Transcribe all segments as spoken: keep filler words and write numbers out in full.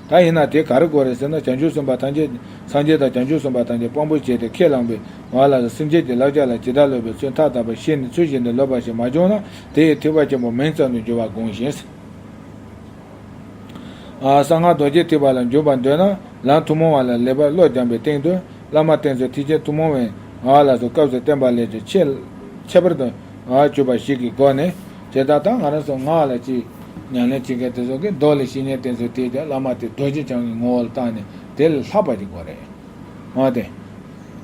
ད་ཡིན་ན་དེ་ག་རེ་དགོས་རེད་ཟེར་ན། བྱང་ཆུབ་སེམས་དཔའ་ཐམས་ཅད་སངས་རྒྱས་དང་བྱང་ཆུབ་སེམས་དཔའ་ཐམས་ཅད་དཔང་པོ་བྱས་ཏེ་ཁས་བླངས་པའི་ངང་ལ་སེམས་ཅན་གྱི་བསླབ་བྱ་ལ་ཇི་ལྟར་སློབ་པའི་ཚུལ་མཐའ་དག་པར་ཤེས་ནས་ཚུལ་བཞིན་དུ་སློབ་པ་ཞིག་མ་བྱུང་ན། དེ་ཡི་ཐེག་པ་ཆེན་པོ་མིང་ཙམ་དུ་འགྱུར་བར་དགོངས་ཤིང་། ཨ། གསང་སྔགས་རྡོ་རྗེ་ཐེག་པ་ལ་འཇུག་པར་འདོད་ན། ལམ་ཐུན་མོང་བ་ལ་ལེགས་པར་བློ་སྦྱངས་པའི་སྟེང་དུ། བླ་མ་བསྟེན་ཚུལ་ཐེག་ཆེན་ཐུན་མོང་བའི་ངང་ལ་སོགས་སྐབས་སུ་བསྟན་པ་ལས་ཀྱང་ཆེ། ཁྱད་པར་དུ་ངང་གྱུར་པ་ཞིག་གི་སྒོ་ནས། དེ་ལྟར་ད་ང་རང་ཚོ་ངང་ལ་ཅིག་ཉམས་ལེན་བྱེད་མཁན་དེ་ཚོ་གིས་མདོ་ལས་བཤེས་གཉེན་བསྟེན་ཚུལ་དེས་ཀྱང་བླ་མ་དེ་རྡོ་རྗེ་འཆང་གི་ངོ་བོ་ལ་བལྟས་ནས་དེ་ལས་ལྷག་པ་ཅིག་དགོས་རེད། འོ་དེ།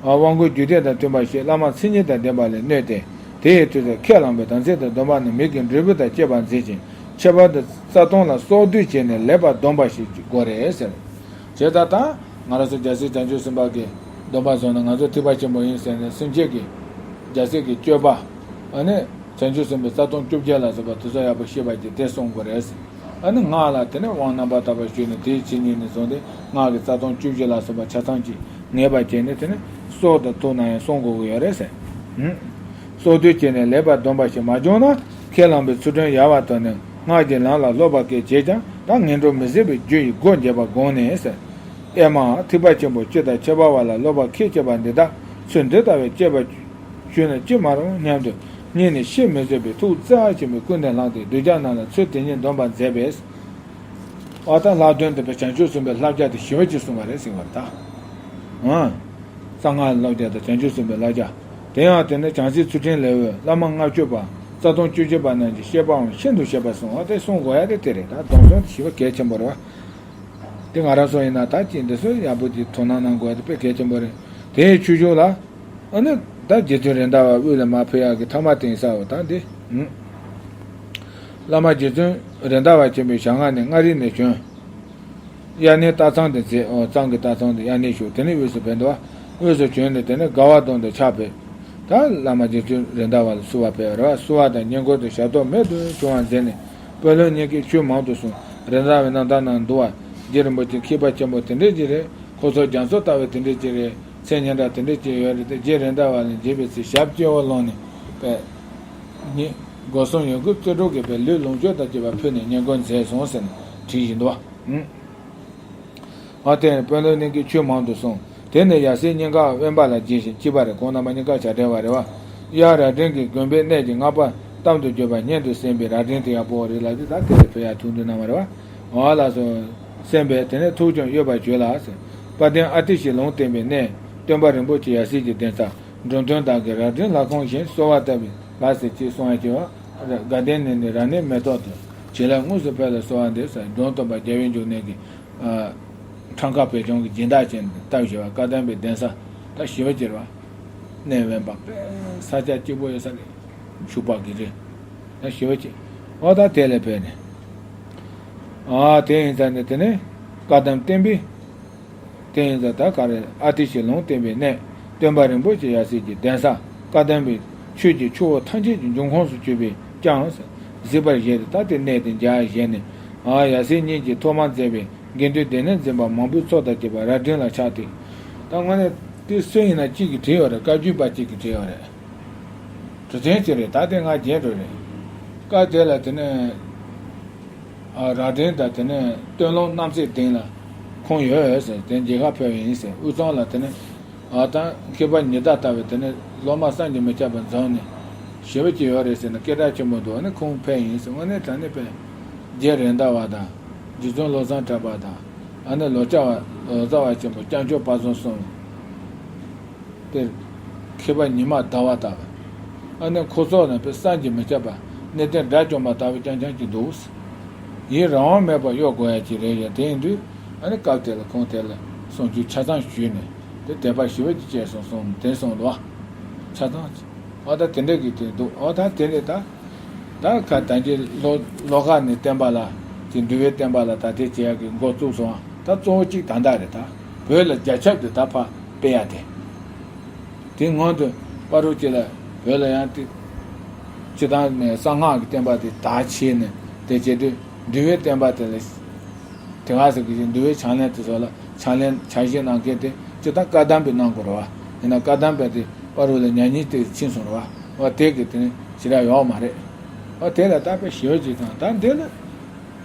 དབང་བསྐུར་རྒྱུད་སྡེ་དང་མཐུན་པ་ཞིག་བླ་མ་མཚན་ཉིད་དང་ལྡན་པ་ལ་གནས་ཏེ། དེ་ཡི་དུས་སུ་ཁས་བླངས་པའི་དམ་ཚིག་དང་སྡོམ་པ་ནི་མིག་གི་འབྲས་བུ་དང་བཅས་པར་མཛད་ཅིང་། ཁྱད་པར་དུ་རྩ་ལྟུང་ལ་སྲོག་བསྡོས་བྱས་ནས་ལེགས་པར་སྡོམ་པ་ཞིག་དགོས་རེད་ཟེར། བྱས་ཙང་ད་ང་རང་ཚོ་རྒྱལ་སྲས་བྱང་ཆུབ་སེམས་དཔའ་གི་སྡོམ་པ་བཟུང་ན་ང་ཚོ་ཐེག་པ་ཆེན་པོ་ཡིན་ཟེར་ནས། སེམས་བསྐྱེད་ཀྱི་རྒྱལ་སྲས་ཀྱི་སྤྱོད་པ། ཨ་ནི་བྱང་ཆུབ་སེམས་དཔའི་རྩ་ལྟུང་བཅོ་བརྒྱད་ལ་སོགས་པ་དེ་ཚོ་ཡག་པོ་ཤེས་པ་ཅིག་དེ་སྲུང་དགོས་རེད་ཟེར། ཨ་ནི་ངག་ལ་དེ་ནས་དབང་རྣམ་པར་དག་པ་ཞུས་ནས། དེའི་ཕྱི་ཉིན་ནས་བཟུང་སྟེ་ངག་གི་རྩ་ལྟུང་བཅུ་བཞི་ལ་སོགས་པ་ཆ་ཚང་ཅིག་ངེས་པར་བྱས་ནས། དེ་ནས་སྲོག་དང་ཐུག་ན་ཡང་བསྲུང་དགོས་ཀྱི་ཡོད་རེད་ཟེར། ཧུམ། སྲོག་བསྡོས་བྱས་ནས་ལེགས་པར་སྡོམ་པ་ཞིག་མ་བྱུང་ན། ཁས་བླངས་པའི་ཚུལ་ཁྲིམས་ཡལ་བར་དོར་ནས་སྔགས་ཀྱི་ལམ་ལ་སློབ་པ་སྐད་བྱས་ཀྱང་། ད་ངན་འགྲོར་མི་བཟད་པའི་རྒྱུ་ཡི་སྒོ་འབྱེད་པར་དགོངས་ནས་ཟེར། ཨེ་མ། ཐེག་པ་ཆེན་པོ་སྤྱི་དང་ཁྱད་པར་བ་ལ་སློབ་པ་ཁས་འཆེས་པ་འདི་དག་ཚུལ་འདི་ལྟ་བུའི་དཔྱད་པ་ཞུས་ན་ཅི་མ་རུང་སྙམ་དུ། སྙིང་ནས་ཤེས་མི་བཟོད་པའི་ཐུགས་བརྩེ་བ་ཆེན་པོས་ཀུན་ནས་བསླངས་ཏེ་གདུལ་བྱ་རྣམས་ལ་ཚུལ་དེ་ཉིད་འདོམས་པར་མཛད་པས། འོ་ད་ལྷག་དོན་དུ་བྱང་ཆུབ་སེམས་དཔའི་བསླབ་བྱ་དེ་ཞི་བ་ཅིག་གསུངས་པ་རེད་ཟེར་བ་རེད་ད། ཨང་། གསང་སྔགས་བསླབ་བྱ་དང་བྱང་ཆུབ་སེམས་དཔའི་བསླབ་བྱ། དེ་ཡང་དེ་ནི་བྱང་སེམས་ཚུལ་ཁྲིམས་ལེའུའི་བླ་མ་ལྔ་མཆོད་པ། རྩ་ལྟུང་བཅུ་བཞི་པ་རྣམས་ཀྱི་བཤད་པའང་ཤིན་ཏུ་ཞིབ་པར་གསུངས། འོ་དེ་གསུང་དགོས་ཡ་དེ་དེ་རེད། ད་སྡོམ་བཟུང་དེ་ཞི་བ་གལ་ཆེན་པོ་རེད་བ། དེ་ང་རང་ཚོ་ཡིན་ན་ད་ཅི་འདི་ཚོ་ཡག་པོ་ཅིག་དོ་སྣང་གནང་དགོས་ཡ་དེ་དཔེ་གལ་ཆེན་པོ་རེད། དེའི་ཁྱུ་མཆོག་ལ། ཨ་ནི་ད་རྗེ་བཙུན་རེད་མདའ་བ་དབུས་ལ་མར་ཕེབས་ཡག་གི་ཐ་མ་དེ་ཡིན་ས་འོ་ད་འདི། ཨུམ། བླ་མ་རྗེ་བཙུན་རེད་མདའ་བ་ཆེན་པོའི་ཞལ་སྔ་ནས་མངའ་རིས་ནས་བྱོན། དབྱར་གནས་སྟག་ཚང་དུ་མཛད། ཨོ་གཙང་གི་སྟག་ཚང་དུ་དབྱར་གནས་བཞུགས། དེ་ནས་དབུས་སུ་ཕེབས་འདུག་བ། དབུས་སུ་བྱོན་ནས་དེ་ནས་དགའ་བ་གདོང་དུ་ཕྱག་ཕེབས། ད་བླ་མ་རྗེ་བཙུན་རེད་མདའ་བ་ལ་བསུ་བ་ཕེབས་རེད་བ། བསུ་བ་དང་བསྙེན་བཀུར་དང་ཞབས་ཏོག་མེད་དུ་བྱུང་བ་མཛད་ནས། དཔོན་སློབ་གཉིས་ཀྱིས་ཆོས་མང་དུ་གསུངས། རེད་མདའ་བའི་རྣམ་ཐར་ནང་འདུག་བ། རྗེ་རིན་པོ་ཆེ་མཁས་པ་ཆེན་པོ་དེ་འདྲས་ཅིག་རེད། ཁོ་ཚོ་རྒྱ་མཚོ་ལྟ་བུ་དེ་འདྲས་ཅིག་རེད། མཚན་སྙན་གྲགས་དེ་འདྲས་ཅིག་ཡོད་རེད་དེ། རྗེ་རེད་མདའ་བ་ལ་མཇལ་བའི་ཚེ་ཞབས་སྐྱེ་བོ་ལོང་ནས་པས། ཉིད་སྒོ་གསུམ་ཡོངས་ཀྱི་རྩེ་དྲུག་གི་པའི་ལུས་ལོངས་སྤྱོད་དང་བཅས་པ་ཕུལ་ནས་བསྙེན་བཀུར་མཛད་སོང་ཟེར་ནས་བྲིས་བཞིན་འདུག་བ། ཨ་དེ་ནས་དཔོན་སློབ་གཉིས་ཀྱིས་ཆོས་མང་དུ་གསུངས། དེ་ནས་ཡབ་སྲས་གཉིས་ཀ་དབེན་པ་ལ་བྱོན་ཞིང་། གཅིག་པ་རེད། ཁོང་རྣམ་པ་གཉིས་ཀ་བྱ་བྲལ་བ་རེད་བ། དབྱར་རྭ་སྒྲེང་གི་དགོན་པའི་གནས་ཀྱི་སྔགས་པ་གཏམ་དུ་བརྗོད་པ་སྙན་དུ་གསན་པས། རྭ་སྒྲེང་དེ་ཡག་པོ་རེད་ལབ་དུས། ད་དེ་ལ་ཕེབས་ཡག་ཐུགས་འདུན་གནང་བ་རེད་བ། འོ་ལགས་སོ། གསན་པས། དེ་ནས་ཐུགས་ཀྱང་གཡོས་པར་བྱོས་ལ་ཟེར། དཔལ་ལྡན་ཨ་ཏི་ཤའི་ལུང་བསྟན་པའི་གནས་སྟོན་པ་རིན་པོ་ཆེ་ཡབ་སྲས་ཀྱི་གདན་ས་འབྲོམ་སྟོན་དག་གི་རྭ་སྒྲེང་ལྷ་ཁང་བཞེངས། གསོལ་བ་བཏབ་པས་ལགས་སོ་ཅེས་གསུང་བར་བྱས་པ། དགའ་ལྡན་ནས་ནི་རབ་གནས་མེ་ཏོག་ཏུ། བྱིན་རླབས་དངོས་སུ་འཕེལ་ལ་གསོལ་བ་འདེབས་ཟེར། འབྲོམ་སྟོན་པ་རྒྱལ་བའི་འབྱུང་གནས་ཀྱི། ཨ། འཕྲང་ཁ་བོད་ལྗོངས་ཀྱི་སྦྱིན་བདག་ཅན་དུ་བཏབ་བཞག་པ། བཀའ་གདམས་པའི་གདན་ས་ད་ཞི་བ་ཅིག་རེད་བ། གནས་དབེན་པ་དཔེ་ས་ཆ་སྐྱིད་པོ་ཡོད་ས་རེད། ཕྱུག་པོ་གི་རེད། ད་ཞི་བ་ཅིག་འོ་ད་དེ་ལས་ཕེབས་ནས། ཨ་དེ་ཡིན་ཙང་ནས་དེ་ནས་བཀའ་གདམས་བསྟན་པའི། དེ་ཡིན་ཙང་ད་ག་རེ། ཨ་ཏི་ཤའི་ལུང་བསྟན་པའི་གནས་སྟོན་པ་རིན་པོ་ཆེ་ཡབ་སྲས་ཀྱི་གདན་ས། བཀའ་གདམས་པའི་ཆོས་ཀྱི་ཆུ་བོ་ཐམས་ཅད་ཀྱི་འབྱུང་ཁུངས་སུ་གྱུར་པའི་ཀྱང་གཟིགས་པར་བཞེད་དེ། ད་དེ་གནས་དེ་མཇལ་བཞེད་ནས། ཨ་ཡབ་སྲས་གཉིས་ཀྱིས་ཐོག་མར་མཛད་པའི་དགེ་འདུན་སྡེ་སྣོད་འཛིན་པ་མང་པོའི་ཚོགས་དང་བཅས་པ་རྭ་སྒྲེང་ལ་ཕྱག་བཏེགས། ད་དངོས་གནས་དེ་སུ་ཡིན་ན་གཅིག་གིས་བྲིས་ཡོད་རེད། བཀའ་བརྒྱུད་པ་གཅིག་གིས་བྲིས་ཡོད་རེད། གྲུབ་ཆེན་གཅིག་རེད། ད་དེ་ང་རྗེས་འགྲོ་རེད། སྐབས་དེ་ལ་དེ་ནས། ཨ་རྭ་སྒྲེང་དང་དེ་ནས་སྟོད་ལུང་རྣམ་སྲས་སྡིངས་ལ་ཁོང་ཡོད་ཟེར། དེ་མཇལ་ཁ་ཕེབས་ཡིན་ཟེར། དབུས་གཙང་ལ་དེ་ནས། ཨ་ད་མཁས་པ་ཉི་ཟླ་ལྟ་བུའི་དེ་ནས་སློབ་མ་བསམ་གྱིས་མི་ཁྱབ་པ་འཛོམས་ནས་ཞི་བ་ཅིག་ཡོད་རེད་ཟེར་ནས་སྐད་གྲགས་ཆེན་པོ་འདུག་ཨ་ནི་ཁོང་ཕེབས་ཡིན་ཟེར། དངོས་གནས་དྲང་གནས་ཕེབས། རྗེ་རེད་མདའ་བ་དང་། རྗེ་བཙུན་བློ་བཟང་གྲགས་པ་དང་། ཨ་ནི་ལོ་ཙཱ་བ། ལོ་ཙཱ་བ་ཆེན་པོ་སྐྱབས་མཆོག་དཔལ་བཟང་གསུམ། དེར་མཁས་པ་ཉི་མ་ཟླ་བ་ལྟ་བུ། ཨ་ནི་ཁོ་ཚོ་ནི་དཔེ་བསམ་གྱིས་མི་ཁྱབ་པ། གནས་བརྟན་དགྲ་བཅོམ་པ་ལྟ་བུ་རྐྱང་རྐྱང་ཅིག་འདུག་ཡིད་རང་དབང་མེད་པར་གཡོ་དགོས་ཡ་ཅིག་རེད་ཡ། དེ་ཡིན་དུས་ཨ་ནི་སྐབས་དེ་ལ་ཁོང་དེ་ལ་གསུང་ཆོས་ཆ་ཚང་ཞུས་ནས་དེ་དད་པ་ཞི་བ་ཅིག་སྐྱེས་སོང་གསུངས། དེ་གསུངས་འདུག་བ། ཆ་ཚང་ཅིག་འོ་ད་དེ་འདྲ་གི་དེ་འདུག་འོ་ད་དེ་ནས་ད། ད་ཁ་ད་གིན་ལོ་ལོ་ཁ་ནས་བསྟན་པ་ལ། དེ་འདུལ་བའི་བསྟན་པ་ལ་དར་ཐེར་བྱེད་ཡག་གི་འགོ་བཙུགས་སོང་། ད་གཙོ་བོ་གཅིག་ད་ལྟ་རེད། ད་བོད་ལ་རྒྱ་ཁྱབ་ཏུ་ད་ཕར་སྤེལ་ཡག་དེ། དེ་སྔོན་དུ་བར་དུ་ཅིག་ལ་བོད་ལ་ཡང་དེ་སྤྱི་བཏང་ནས་གསང་སྔགས་ཀྱི་བསྟན་པ་དེ་དར་ཕྱིན་ནས། དེ་བྱེད་དུས་འདུལ་བའི་བསྟན་པ་དེ་ལ། དེ་སྔ་ཟེར་གི་ཅིག་འདུལ་བའི་ཕྱག་ལེན་དེ་ཚོ་ལ་ཕྱག་ལེན་ཕྱག་བཞེས་གནང་མཁན་དེ་སྤྱིར་བཏང་བཀའ་གདམས་པས་གནང་དགོས་རེད་བ། ཡིན་ན་བཀའ་གདམས་པ་དེ་བར་དུ་ལ་ཉམས་ཉེས་དེ་ཕྱིན་སོང་རེད་བ། འོ་དེ་གི་དེ་ནི་ཞེ་དྲག་ཡོད་མ་རེད། འོ་དེ་ལ་ད་དཔེ་ཞེ་པོ་ཅིག་དང་། ད་འདི་ལ་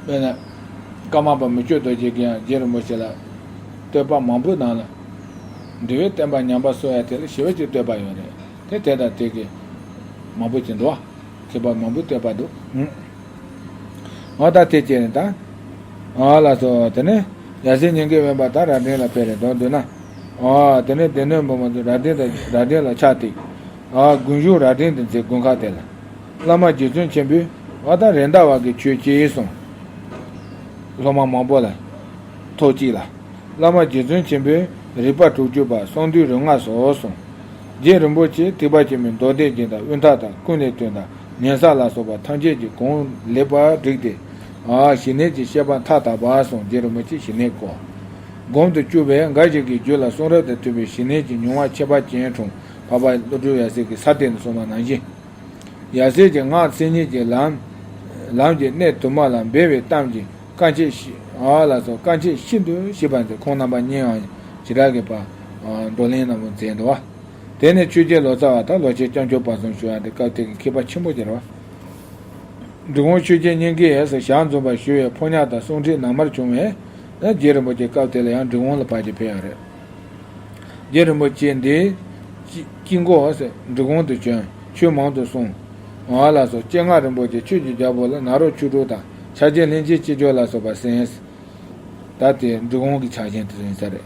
དཔེར་ན་ ཀརྨ་པ་མི་བསྐྱོད་རྡོ་རྗེ་གིས་ཡང་རྗེ་རིན་པོ་ཆེ་ལ་བསྟོད་པ་མང་པོའི་ནང་ལ། འདུལ་བའི་བསྟན་པ་ཉམས་པ་གསོ་ཡ་དེ་ལ་ཞེ་པོ་ཅིག་བསྟོད་པ་ཡོད་རེད་དེ། དེ་དང་དེ་གི་མང་པོ་ཅིག་འདུག་བ། མཁས་པ་མང་པོས་བསྟོད་པ་འདུག་ཨང་། འོ་ད་དེ་བྱས་ནས་ད། ཨ་ལགས་སོ། དེ་ནས་ཡབ་སྲས་མྱ་ངན་འོད་འབར་ད་རྭ་སྒྲེང་ལ་ཕེབས་རེད་དོ་འདུག་ན། ཨ་དེ་ནས་སྡེ་སྣོད་འབུམ་པ་ཚོ་རྭ་སྒྲེང་དང་རྭ་སྒྲེང་ལ་ཕྱག་བཏེགས། ཨ་དགོན་གཞུང་རྭ་སྒྲེང་དུ་མཛད། དགོན་ཁག་དེ་ལ། བླ་མ་རྗེ་བཙུན་ཆེན་པོས་ཨ་ད་རེད་མདའ་བ་གི་ཆོས་ཅི་གསུངས། སློབ་མ་མང་པོ་ལ། ཐོག་གཅིག་ལ། བླ་མ་རྗེ་བཙུན་ཆེན་པོས་རིག་པ་དྲུག་ཅུ་པ་གསང་འདུས་རིམ་ལྔ་སོགས་གསུངས། རྗེ་རིན་པོ་ཆེས་ཐེག་པ་ཆེན་པོའི་མདོ་སྡེ་རྒྱན་དང་དབུས་མཐའ་དང་ཀུན་ལེགས་དོན་དང་ཉན་བསམ་ལ་སོགས་པ་ཐམས་ཅད་ཀྱི་གོང་ལེགས་པར་བསྒྲིགས་ཏེ། ཨ་ཞི་གནས་ཀྱི་བཤད་པ་མཐའ་དག་པ་གསུངས། རྗེ་རིན་པོ་ཆེ་ཞི་གནས་སྐོར། སྒོམ་དུ་བཅུག་པས་འགའ་ཞིག་གིས་རྒྱུད་ལ་གསུང་རབ་དང་མཐུན་པའི་ཞི་གནས་ཀྱི་མྱོང་བ་ཁྱད་པར་ཅན་འཁྲུངས། འཕགས་པ་བློ་གྲོས་ཡབ་སྲས་ཀྱིས་ས་སྟེང་དུ་གསུངས་པ་ནང་བཞིན། ཡབ་སྲས་ཀྱི་སྔགས་མཚན་ཉིད་ཀྱི་ལམ། ལམ་གྱི་གནད་དུ་མ་ལ་འབད་པའི་གཏམ་གྱིས་དཀའ་སྤྱད་ཤི། ཨ་ལགས་སོ། དཀའ་སྤྱད་ཤིན་ཏུ་ཞི་བར་མཛད། ཁོང་རྣམ་པ་གཉིས་ཡང་བྱེ་བྲག་གི་བར་བགྲོ་གླེང་རྣམས་མཛད་འདུག་བ། དེ་ནས་ཆོས་རྗེ་ལོ་ཙཱ་བ་དང་ལོ་ཆེན་སྐྱབས་མཆོག་དཔལ་བཟང་ཞུ་བ་འདི་སྐབས་དེ་གི་མཁས་པ་ཆེན་པོ་ཅིག་རེད་བ། འབྲི་གུང་ཆོས་རྗེ་སྙིང་གི་ཡས་སུ་ཞལ་འཛོམས་པར་ཞུ་བའི་ཕོ་ཉ་དང་གསུང་ཁྲིག་ནང་མར་བྱུང་བས། རྗེ་རིན་པོ་ཆེ་སྐབས་དེ་ལ་ཡང་འབྲི་གུང་ལ་ཕར་ཅིག་ཕེབས་ཡོད་རེད། རྗེ་རིན་པོ་ཆེ་འདིའི་དཀྱིལ་འཁོར་འབྲི་གུང་དུ་བྱོན། ཆོས་མང་དུ་གསུངས། འོ་ལགས་སོ། སྤྱན་སྔ་རིན་པོ་ཆེ་ཆོས་ཀྱི་རྒྱལ་པོ་ལ་ནཱ་རོ་ཆོས་དྲུག་དང་ཕྱག་རྒྱ་ལྷན་ཅིག་སྐྱེས་སྦྱོར་ལ་སོགས་པ་གསན། ད་དེ་འབྲི་གུང་གི་ཕྱག་ཆེན་དུ་ཡིན་ས་རེད།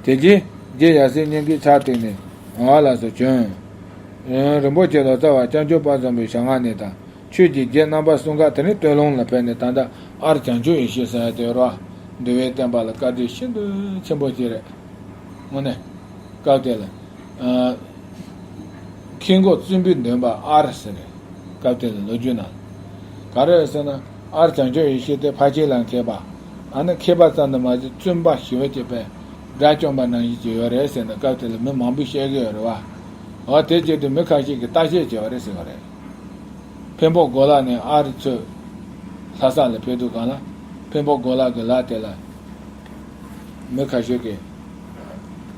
དེ་རྗེས་རྗེ་ཡབ་སྲས་མྱ་ངན་ཕྱག་བཏེགས་ནས་འོ་ལགས་སོ་བྱོན། རིན་པོ་ཆེ་ལོ་ཙཱ་བ་སྐྱབས་མཆོག་དཔལ་བཟང་པོའི་ཞལ་སྔ་ནས་དང་ཆོས་ཀྱི་རྗེ་རྣམ་པ་གསུམ་ཀ་དེ་ནས་སྟོད་ལུང་ལ་ཕེབས་ནས་ད་ལྟ་ཨར་བྱང་ཆུབ་ཡེ་ཤེས་ཟེར་ཡ་དེ་ཡོད་རེད་བ། འདུལ་བའི་བསྟན་པ་ལ་བཀའ་དྲིན་ཤིན་ཏུ་ཆེན་པོ་ཅིག་རེད། དངོས་གནས། སྐབས་དེ་ལ། ཨ། མཁན་སྒོ་བཙུན་པོའི་འདོན་པ་ཨར་ཟེར་རེད། སྐབས་དེ་ལ་ལོ་རྒྱུས་ནང་། ག་རེ་ཟེར་ན། ཨར་བྱང་ཆུབ་ཡེ་ཤེས་དེ་ཕལ་ཆེར་ལ་མཁས་པ། ཨ་ནི་མཁས་པ་ཙམ་དུ་མ་ཟད་བཙུན་པ་ཞེ་པོ་ཅིག་པས་དགྲ་བཅོམ་པ་ནང་བཞིན་ཅིག་ཡོད་རེད་ཟེར་ནས་སྐབས་དེ་ལ་མི་མང་པོས་བཤད་ཀྱི་ཡོད་རེད་བ། འོ་དེ་བྱེད་དུས་མི་ཁ་ཤས་ཀྱིས་བརྟག་དཔྱད་བྱས་པ་རེད་ཟེར་བ་རེད། འཕན་པོ་གོ་ལ་ནས་ཨ་རི་ཚོས་ལྷ་ས་ལ་ཕེབས་དུས་སྒང་ལ། འཕན་པོ་གོ་ལ་གི་ལ་དེ་ལ་མི་ཁ་ཤས་ཀྱིས་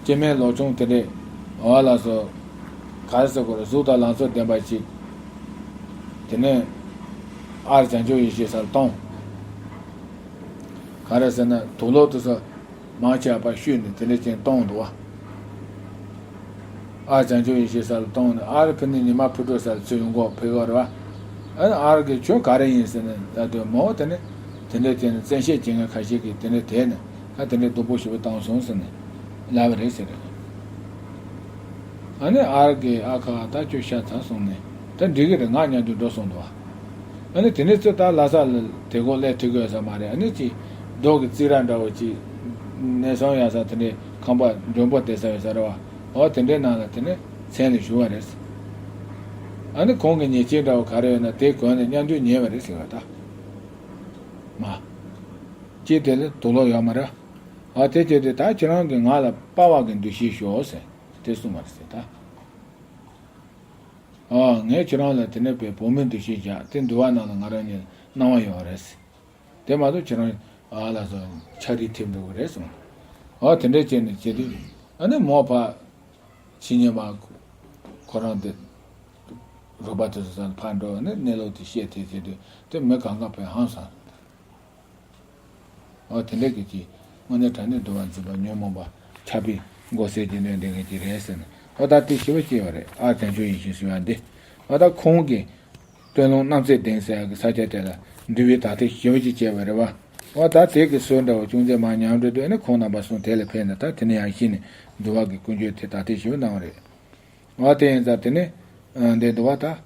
སྐྱེ་དམན་ལོ་ཆུང་དེ་འདྲས། འོ་ལགས་སོ། ག་རེ་ཟེར་དགོས་རེད། གཟུགས་དང་ལང་ཚོ་ལྡན་པ་ཅིག་དེ་ནས་ཨ་རི་བྱང་ཆུབ་ཡེ་ཤེས་སར་གཏོང་། ག་རེ་ཟེར་ན་དུག་ལོག་དེ་ཚོ་མང་ཆེ་བ་བཤུས་ནས་དེ་འདྲ་ཅན་གཏོང་འདུག་བ། ཨ་བྱང་ཆུབ་ཡེ་ཤེས་སར་གཏོང་ནས་ཨ་རི་ཕི་ནི་ཉི་མ་ཕུ་དྲོ་སར་ཚུར་ཡོང་གོ་ཕེབས་ཡོད་རེད་བ། ཨ་ནི་ཨ་རི་གི་ཁྱོད་ག་རེ་ཡིན་ཟེར་ནས་ལབ་དུས་མོ་དེ་ནི་དེ་འདྲ་དེ་ནི་བཙན་ཤེད་ཅན་ཁ་ཤས་ཀྱིས་དེ་འདྲ་དེད་ནས་ཨ་དེ་འདྲ་སྡུག་པོ་ཞེ་པོ་བཏང་སོང་ཟེར་ནས་ལབ་པ་རེད་ཟེར། ཨ་ནི་ཨ་རི་གི་ཨ་ཁ་ད་ཁྱོད་ཤ་ཚ་སོང་ནས་ད་འགྲིག་གི་རེད་ང་མཉམ་དུ་འགྲོ་སོང་འདུག་བ། ཨ་ནི་དེ་ནས་ཚུར་ད་ལྷ་ས་ལ་དེ་གོ་སླེབས་ཐུབ་ཀྱི་ཡོད་ས་མ་རེད། ཨ་ནི་ཅིག་རྡོ་གི་རྩིག་ར་འདྲ་བོ་ཅིག་གནས་ཚང་ཡག་ས་དེ་འདྲའི་ཁང་པ་མགྲོན་པོ་བསྡད་ས་ཡོད་ས་རེད་བ། འོ་དེ་འདྲའི་ནང་ལ་དེ་ནས་མཚན་ལ་བཞུགས་པ་རེད། ཨ་ནི་ཁོང་གི་ཉེས་ཆད་འདྲ་བོ་ག་རེ་ཡོད་ན་དེ་གོན་ནས་མཉམ་དུ་ཉལ་བ་རེད་ཟེར་བ་ད། མ། ཅི་དེ་ལ་དུག་ལོག་ཡོད་མ་རེད། ཨ་དེ་བྱས་ཏེ་ད་ཁྱེད་རང་གིས་ང་ལ་དཔའ་བ་གི་འདུ་ཤེས་ཤོག་ཟེར་དེ་གསུངས་པ་རེད་ཟེར་ད། ཨ་ངས་ཁྱེད་རང་ལ་དེ་ནས་པའི་བུ་མོའི་འདུ་ཤེས་བཞག་དེ་འདུལ་བ་ནང་ལ་ང་རང་གཉིས་སྣང་བ་ཡོད་རེད། དེ་མ་གཏོགས་ཁྱེད་རང་ཨ་ལ་སོ་ཆ་རིག་ཐེབས་འགྲོ་གི་རེད་གསུངས། ཨ་དེ་འདྲ་བྱས་ནས་བྱེད་དུས་ཨ་ནི་མོ་ཕ་ཕྱི་ཉིན་མ་ཁོ་རང་དེ་རོགས་པ་དེ་ཚོ་ཚང་ཕར་འགྲོ་ནས་གནས་ལུགས་དེ་བཤད་དེ་བྱེད་དུས་དེ་མི་གང་ག་ཕན་ཧང་སང་། འོ་དེ་འདྲ་གི་ཅིག་དངོས་གནས་དྲང་གནས་འདུལ་བ་འཛིན་པ་ཉོན་མོངས་པ་ཆགས་པའི་མགོ་སེར་གྱི་གནོན་ལྡན་མཁན་ཅིག་རེད་ཟེར་ནས་འོ་ད་དེ་ཞེ་པོ་སྐྱེས་པ་རེད། ཨ་བྱང་ཆུབ་ཡེ་ཤེས་ཟེར་བ་འདི་འོ་ད་ཁོང་གིས་སྟོད་ལུང་རྣམ་སྲས་སྡིངས་ཟེར་ཡག་གི་ས་ཆ་དེ་ལ་འདུལ་བའི་དག་ཐེར་ཞེ་པོ་ཅིག་བྱས་པ་རེད་བ། འོ་ད་དེ་གི་སྲོལ་འདྲ་བོ་ཅུང་ཟད་མར་ཉམས་འགྲོ་དུས་ཨ་ནི་ཁོང་རྣམ་པ་གསུམ་དེ་ལ་ཕེབས་ནས་ད་དེ་ནས་ཡང་གཞི་ནས་འདུལ་བ་གི་ཀུན་སྤྱོད་དེ་དག་ཐེར་ཞེ་པོ་གནང་བ་རེད། འོ་དེ་ཡིན་ཙང་དེ་ནས་འདི་འདུལ་བ་དག་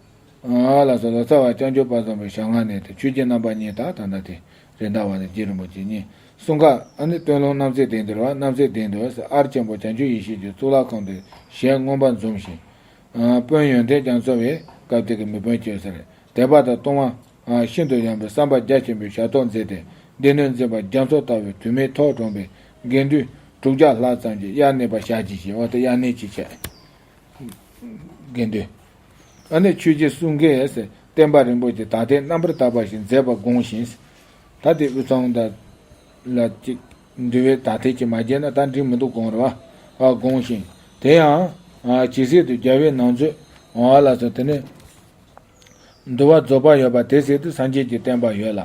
ཨ་ལགས་སོ། ལོ་ཙཱ་བ་སྐྱབས་མཆོག་དཔལ་བཟང་པོའི་ཞལ་སྔ་ནས་དེ་ཆོས་རྗེ་རྣམ་པ་གཉིས་དག་ད་ལྟ་དེ་རེད་མདའ་བ་ནས་རྗེ་རིན་པོ་ཆེ་གཉིས་གསུམ་ཀ་ཨ་ནི་སྟོད་ལུང་རྣམ་སྲས་སྡིངས་དེར་བ་རྣམ་སྲས་སྡིངས་དུ་ཨར་ཆེན་པོ་བྱང་ཆུབ་ཡེ་ཤེས་ཀྱི་གཙུག་ལག་ཁང་དུ་ཞལ་མངོན་པར་འཛོམས་ཤིང་། དཔོན་ཡོན་ཏན་རྒྱ་མཚོ་བས་སྐབས་དེ་གི་མི་དཔོན་བཅས་སར་དད་པ་དང་གཏོང་བ་ཤིན་ཏུ་ཡངས་པའི་བསམ་པ་རྒྱ་ཆེན་པོས་ཞབས་ཏོག་མཛད་དེ་སྡེ་སྣོད་འཛིན་པ་རྒྱ་མཚོ་ལྟ་བུའི་དུ་མའི་ཐོག་དྲངས་པའི་དགེ་འདུན་དྲུག་བརྒྱ་ལྷག་ཙམ་གྱིས་དབྱར་གནས་པར་ཞལ་གྱིས་བཞེས། འོ་དེ་དབྱར་གནས་ཅིག་བྱས། དགེ་འདུན། ཨ་ནི་ཆོས་རྗེ་གསུང་མཁན་ཟེར་བསྟན་པ་རིན་པོ་ཆེ་དག་ཐེར་རྣམ་པར་དག་པ་ཞིག་མཛད་པ་དགོངས་ཤིང་། ད་དེ་དབུས་གཙང་དང་ལ་ཅིག་འདུལ་བའི་དག་ཐེར་ཅིག་མ་བྱས་ན་ད་འགྲིག་མི་འདུག་དགོངས་རེད་བ། ཨ་དགོངས་ཤིང་། དེ་ཡང་ཇི་སྲིད་དུ་རྒྱལ་བའི་ནང་མཛོད་འོང་བ་ལ་སོགས་དེ་ནི། འདུལ་བ་རྫོགས་པ་ཡོད་པ་དེ་སྲིད་དུ་སངས་རྒྱས་ཀྱི་བསྟན་པ་ཡོད་ལ།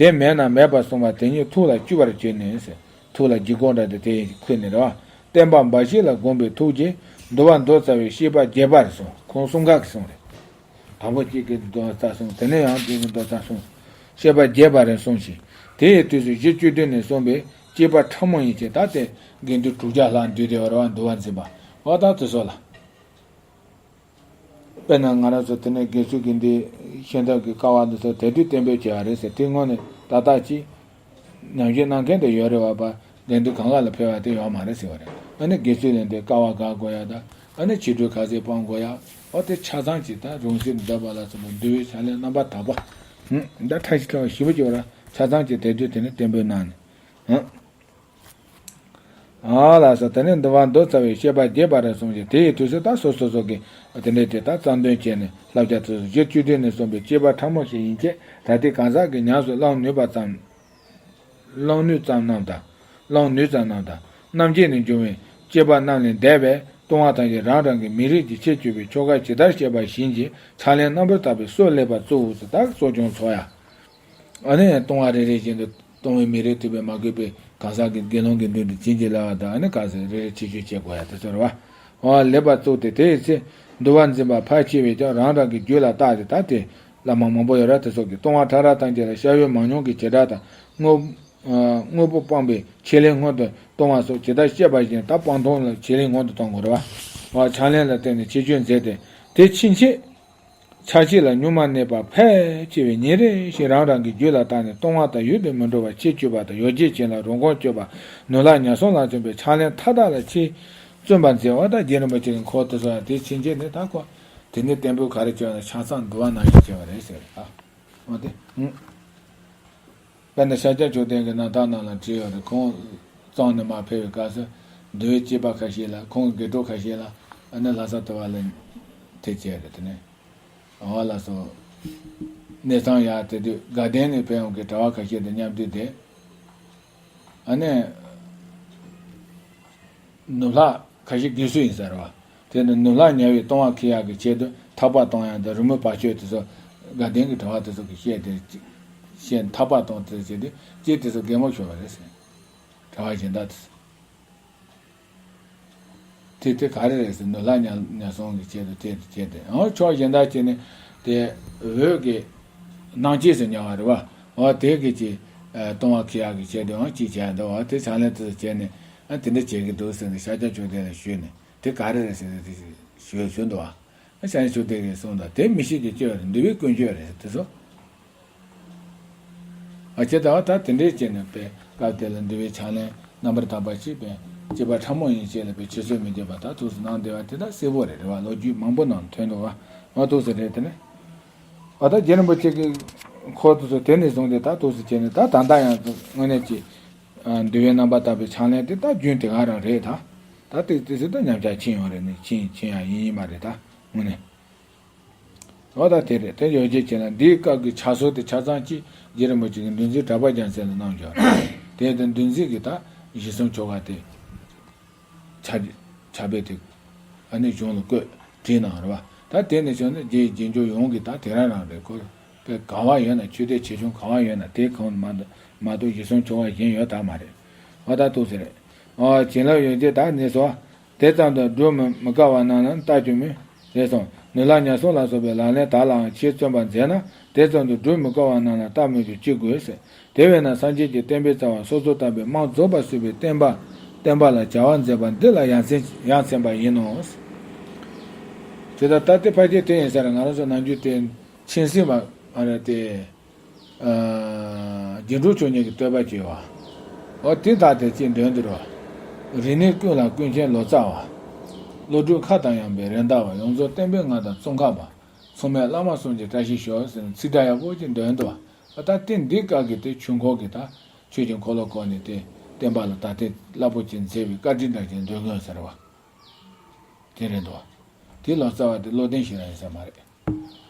དེ་མེད་ན་མེད་པར་གསུངས་པ་དེ་ཉིད་ཐུགས་ལ་བཅུག་པར་བྱས་ནས་ཟེར། ཐུགས་ལ་བཅུག་དགོས་འདྲ་དེ་དེ་ཁུལ་ནས་རེད་བ། བསྟན་པ་འབའ་ཞིག་ལ་དགོངས་པའི་ཐུགས་རྗེས་འདུལ་བ་མདོ་རྩ་བའི་བཤད་པ་རྒྱས་པར་གསུངས། ཁོང་གསུམ་ཀ་གི་གསུངས་རེད། དང་པོ་གཅིག་གི་མདོ་རྩ་གསུངས། དེ་ནས་ཡང་དེ་གི་མདོ་རྩ་གསུངས། བཤད་པ་རྒྱས་པ་རེ་གསུངས་ཤིང་། དེ་ཡི་དུས་སུ་གཞི་བཅུ་བདུན་ནས་གསུངས་པའི་བསྐྱེད་པ་ཕྲ་མོ་ཡན་ཆད། ད་དེ་དགེ་འདུན་དྲུག་བརྒྱ་ལྷག་འདུས་ཏེ་བར་བ་འདུལ་བ་འཛིན་པ། འོ་ད་དེ་ཚོ་ལ། དཔེར་ན་ང་རང་ཚོ་དེ་ནས་དགེ་ཚུལ་གྱི་འདི་ཤེས་འདོད་ཀྱི་དཀའ་བ་འདི་ཚོ་དེ་དུས་གཏན་འབེབས་བྱས་པ་རེད་ཟེར། དེ་སྔོན་ནས་ཏག་ཏག་ཅིག་ཉམས་ཞིབ་གནང་མཁན་དེ་ཡོད་རེད་བ། པ་དགེ་འདུན་གང་ག་ལ་ཕེབས་པ་དེ་ཡོད་མ་རེད་ཟེར་བ་རེད། ཨ་ནི་དགེ་ཚུལ་ལེན་དེ་དཀའ་བ་དགག་དགོས་ཡ་ད། ཨ་ནི་བྱིས་སྒྲུང་ཁ་ཟས་སྤང་དགོས་ཡ། འོ་དེ་ཆ་ཚང་ཅིག་ད་རུང་སེམས་འདོད་པ་ལ་སོགས་པ་འདུལ་བའི་ཕྱག་ལེན་རྣམ་པར་དག་པ། ཧུམ། ད་ཕྲ་ཞིབ་ཕྲ་བ་ཞིབ་པོ་ཅིག་བ་ར་ཆ་ཚང་ཅིག་དེ་དུས་དེ་ནས་གཏན་འབེབས་གནང་ནས། ཧུམ། ཨ་ལགས་སོ། དེ་ནས་འདུལ་བ་མདོ་རྩ་བའི་བཤད་པ་རྒྱས་པ་རེ་གསུངས་ཤིང་། དེ་ཡི་དུས་སུ་ད་སོ་སོ་སོ་གི་དེ་འདྲའི་དེ་ད་རྩ་འདོན་བྱས་ནས་བསླབ་བྱ་དེ་ཚོ་གཞི་བཅུ་བདུན་ནས་གསུངས་པའི་བསྐྱེད་པ་ཕྲ་མོ་ཞིག་ཡིན་ཅེས། ད་ལྟའི་གང་ཟག་གིས་ཉམས་སུ་བླང་ནུས་པ་ཙམ། བླང་ནུས་ཙམ་རྣམས་དང་། བླང་ནུས་ཙམ་རྣམས་དང་། རྣམ་འབྱེད་ནས་འབྱུང་བའི་བསྐྱེད་པ་རྣམས་ལས་འདས་པའི་ལྟུང་བ་ཐམས་ཅད་རང་རང་གི་མི་རིགས་ཀྱི་ཁྱད་ཆོས་པའི་ཆོ་ག་ཇི་ལྟར་བཤད་པ་བཞིན་གྱི་ཕྱག་ལེན་རྣམ་པར་དག་པའི་སྲོལ་ལེགས་པར་བཙུགས་སུ་དག་གསོ་སྐྱོང་འཚོ་ཡ། ཨ་ནི་ལྟུང་བ་རེ་རེ་བཞིན་དུ་ལྟུང་བའི་མི་རེ་ཐུབ་པས་མ་གོས་པའི་གང་ཟག་གི་དགེ་སློང་གི་མདུན་དུ་བྱིན་གྱིས་བརླབས་པ་དང་། ཨ་ནི་ག་ཚོད་རེ་རེ་ཆེ་ཆུང་བྱེད་དགོས་ཡ་དེ་ཚོ་རེད་བ། འོ་ལེགས་པར་བཙུགས་ཏེ་དེའི་ཚེ་འདུལ་བ་འཛིན་པ་ཕལ་ཆེ་བས་ཀྱང་རང་རང་གི་རྒྱུད་ལ་བརྟགས་ཏེ། ད་དེ་བླ་མ་མང་པོ་ཡོད་ར། དེ་ཚོ་གིས་ལྟུང་བ་ཕྲ་རགས་ཐམས་ཅད་ལ་ཤ་འོད་མང་ཉུང་གི་བྱེ་བྲག་དང་། དངོས་དངོས་པོ་སྤངས་པའི་ཆེད་ལས་སྔོན་དུ་གཏོང་བ་སོགས་ཇི་ལྟར་བཤད་པ་བཞིན་ད་སྤང་ཐོང་ལ་ཆེད་ལས་སྔོན་དུ་གཏོང་དགོས་རེད་བ། འོ་ཕྱག་ལེན་ལ་བརྟེན་ནས་ཆེ་ཆུང་མཛད་དེ། དེ་ཕྱིན་ཆད། ཆ་ཤས་ལ་གཉུག་མ་གནས་པ་ཕལ་ཆེ་བས་ཉིན་རེ་བཞིན་རང་རང་གི་རྒྱུད་ལ་བརྟགས་ནས་ལྟུང་བ་དང་ཡུལ་དུ་མི་འགྲོ་བར་ཆེད་གཅོད་པ་དང་། ཡོ་བྱད་བྱིན་རླབས་རོགས་མགོན་སྤྱོད་པ། ནུ་ལྷ་ཉ་སྲུང་ལ་སོགས་པའི་ཕྱག་ལེན་མཐའ་དག་ལ་ཆེས་བརྩོན་པར་མཛད། འོ་ད་རྗེ་རིན་པོ་ཆེ་གི་འཁོར་དེ་ཚོ་ཡང་དེ་ཕྱིན་ཆད་ནས་ད་ཁོ་དེ་ནས་བསྟན་པའི་ག་རེ་བྱས་ན་ཆ་ཚང་འདུལ་བ་ནང་བཞིན་བྱས་པ་རེད་ཟེར། ཨ་འོ་དེ། དཔེར་ན་ཤཱཀྱ་མཆོག་ལྡན་གྱི་རྣམ་ཐར་ནང་ལ་བྲིས་ཡོད་རེད། ཁོང་གཙང་ནས་མར་ཕེབས་པའི་སྐབས་སུ་འདུལ་བའི་བྱེད་པ་ཁ་ཤས་ལ། ཁོང་གི་དགེ་ཕྲུག་ཁ་ཤས་ལ་ཨ་ནི་ལྷ་ས་དུ་བ་ལ་དེ་བྱས་རེད། དེ་ནས་འོ་ལགས་སོ། གནས་ཚང་ཡར་དེ་དུས་དགའ་ལྡན་ནས་ཕེབས་ཡོང་གི་གྲྭ་བ་ཁ་ཤས་དང་མཉམ་དུ་བསྡད། ཨ་ནི། ནུབ་ལྷ་ཁ་ཤས་དགེ་སུ་ཡིན་ས་རེད་བ། དེ་ནི་ནུབ་ལྷ་ཉལ་བའི་ལྟུང་བ་འཁྱེར་ཡག་གི་ཆེད་དུ་ཐག་པ་གཏོང་ཡག་དང་རི་མོ་བ་ཅོ་དེ་ཚོ་དགའ་ལྡན་གྱི་གྲྭ་བ་དེ་ཚོ་གིས་བཤད་དེ། བཤད་ཐག་པ་གཏོང་དེ་བྱས་ཏེ་ཅིག་དེ་ཚོ་གད་མོ་ཤོར་བ་རེད་ཟེར། གྲྭ་བ་གཞན་དག་དེ་ཚོ། དེ་དེ་ག་རེ་རེད་ཟེར། ནུབ་ལྷ་ཉལ་ཉལ་སོང་གི་ཆེད་དུ་དེ་དེ་བྱས་ཏེ། འོ་ཕྱོགས་གཞན་དག་ཅིག་ནས་དེ་འོད་ཀྱི་སྣང་བྱེད་ཟེར་མྱོང་བ་རེད་བ། འོ་དེ་གི་ཅིག་ལྟུང་བ་འཁྱེར་ཡག་གི་ཆེད་དུ་འོ་ཅིག་བྱས་འདུག་འོ་དེ་ཕྱག་ལེན་དེ་ཚོ་བྱས་ནས། ཨ་དེ་འདྲ་བྱེད་ཀྱི་འདུག་ཟེར་ནས་ཤཱཀྱ་མཆོག་ལྡན་ལ་ཞུས་ནས། དེ་ག་རེ་རེད་ཟེར་ནས་དེ་ཞུས་ཞུས་འདུག་བ། ཨ་ཤཱཀྱ་མཆོག་ལྡན་གྱིས་གསུངས་དང་། དེ་མི་ཤེས་ཀྱི་སྤྱོད་པ་རེད། འདུལ་བའི་ཀུན་སྤྱོད་རེད་དེ་ཚོ། ཨ་ཇི་ལྟ་བ་ད་དེ་འདྲའི་བྱས་ནས་པའི་སྐབས་དེ་ལ་འདུལ་བའི་ཕྱག་ལེན་རྣམ་པར་དག་པ་ཞིག་པའི་བྱེད་པ་ཕྲ་མོ་ཡན་ཆད་ལ་པའི་ཆུད་ཟོས་མི་བྱེད་པ་ད་ཐུགས་སུ་གནང་བསྡད་པ་དེ་དག་གསལ་པོ་རེད། རེད་བ། ལོ་རྒྱུས་མང་པོ་ནང་ཐོན་འདུག་བ། ང་ཐུགས་སུ་རེད་དེ་ནས། ཨ་ད་རྗེ་རིན་པོ་ཆེ་གི་འཁོར་དེ་ཚོ་དེ་ནས་བཟུང་སྟེ་ད་ཐུགས་སུ་བྱས་ནས་ད་ད་ལྟ་ཡང་དངོས་གནས་ཀྱི་འདུལ་བའི་རྣམ་པར་དག་པའི་ཕྱག་ལེན་དེ་ད་རྒྱུན་དེ་ག་རང་རེད་ད། ད་དེ་དེ་ཚོ་ད་ཉམས་ཆག་ཕྱིན་ཡོང་རེད་ནས་ཕྱིན་ཕྱིན་ཡང་ཡིན་ཡིན་མ་རེད་ད་དངོས་གནས། འོ་ད་དེ་རེད། དེ་ཡོ་བྱད་བྱས་ན་འདིའི་སྐབས་ཀྱི་ཕྱག་སྲོལ་དེ་ཆ་ཚང་གཅིག་རྗེ་རིན་པོ་ཆེ་གིས་འདུལ་འཛིན་གྲགས་པ་རྒྱལ་མཚན་ལ་གནང་བྱུང་། དེ་དེ་འདུལ་འཛིན་གྱི་ད་གཞི་གསུམ་ཆོ་ག་དེ་ཕྱག་ཕྱག་དཔེ་དེ་ཨ་ནི་གཞུང་ལ་བཀོད་བྲིས་གནང་རེད་བ། ད་དེ་ནས་བྱུང་ན་རྗེ་རྗེས་འཇུག་ཡོངས་ཀྱི་ད་དེ་རང་རང་རེད། ཁོ་པའི་ག་བ་ཡོད་ན་ཆོས་སྡེ་ཆེ་ཆུང་ག་བ་ཡོད་ན་དེ་གང་མ་མ་གཏོགས་གཞི་གསུམ་ཆོ་ག་གཞན་ཡོད་ད་མ་རེད། འོ་ད་ཐུགས་སུ་རེད། འོ་བྱིན་རླབས་ཡོ་བྱད་དག་ནི་སོགས། དེ་ཙམ་དུ་སྒྲུབ་མི་མི་དཀའ་བ་རྣམས་ལ་བལྟ་རྒྱུ་མིན། ཞེས་གསུངས། ནུ་ལྷ་ཉ་སྲུང་ལ་སོགས་པའི་ལག་ལེན་དག་ལའང་ཆེས་བརྩོན་པར་མཛད་ན། དེ་ཙམ་དུ་སྒྲུབ་མི་དཀའ་བ་རྣམས་ལ་བལྟ་མོས་རྒྱུ་ཅི་དགོས་ཟེར། དེ་བས་ན་སངས་རྒྱས་ཀྱི་བསྟན་པའི་རྩ་བ་སོ་སོར་བརྟགས་པའི་རྨང་རྫོགས་པར་བཟོས་པའི་བསྟན་པ་བསྟན་པ་ལ་བྱ་བ་མཛད་པ་འདི་ལ་ཡ་མཚན་ཡ་མཚན་པ་ཡིན་ནོ། དེ་ལྟར་ད་ལྟའི་ཕལ་ཆེར་དེ་ཡིན་ས་རེད། ང་རང་ཚོ་ནམ་རྒྱུན་དེ་མཁྱེན་གསལ་བ་མ་རེད་དེ། རྒྱན་དྲུག་མཆོག་བརྙེས་ཀྱི་བསྟོད་པ་བཅས་པ། འོ་དེ་དག་དེ་ཅིག་འདོན་དུ་རོ། རིག་གནས་ཀུན་ལ་ཀུན་མཁྱེན་ལོ་ཙཱ་བ། བློ་གྲོས་མཁའ་དང་མཉམ་པའི་རེད་མདའ་བ། ཡོངས་རྫོགས་བསྟན་པའི་མངའ་ཐང་ཙོང་ཁ་པ། མཚུངས་མེད་བླ་མ་གསུམ་གྱི་བཀྲ་ཤིས་ཤོག་ཟེར་ནས་ཚིག་སྒྲ་ཡག་པོ་ཅིག་འདོན་འདུག་བ། ད་ལྟའི་འདི་སྐབས་ཀྱི་དེ་ཆོས་འཁོར་གྱི་ད་ཆོས་ཀྱི་འཁོར་ལོ་བསྐོར་ནས་དེ་བསྟན་པ་ལ་ད་ལྟའི་རླབས་པོ་ཆེ་མཛད་པའི་བཀའ་དྲིན་འདྲ་ཅིག་འདོན་དགོས་ཟེར་བ། དེ་རེད་འདུག་བ། དེ་ལོ་ཙཱ་བ་དེ་བློ་ལྡན་ཞིག་རང་ཡིན་ས་མ་རེད།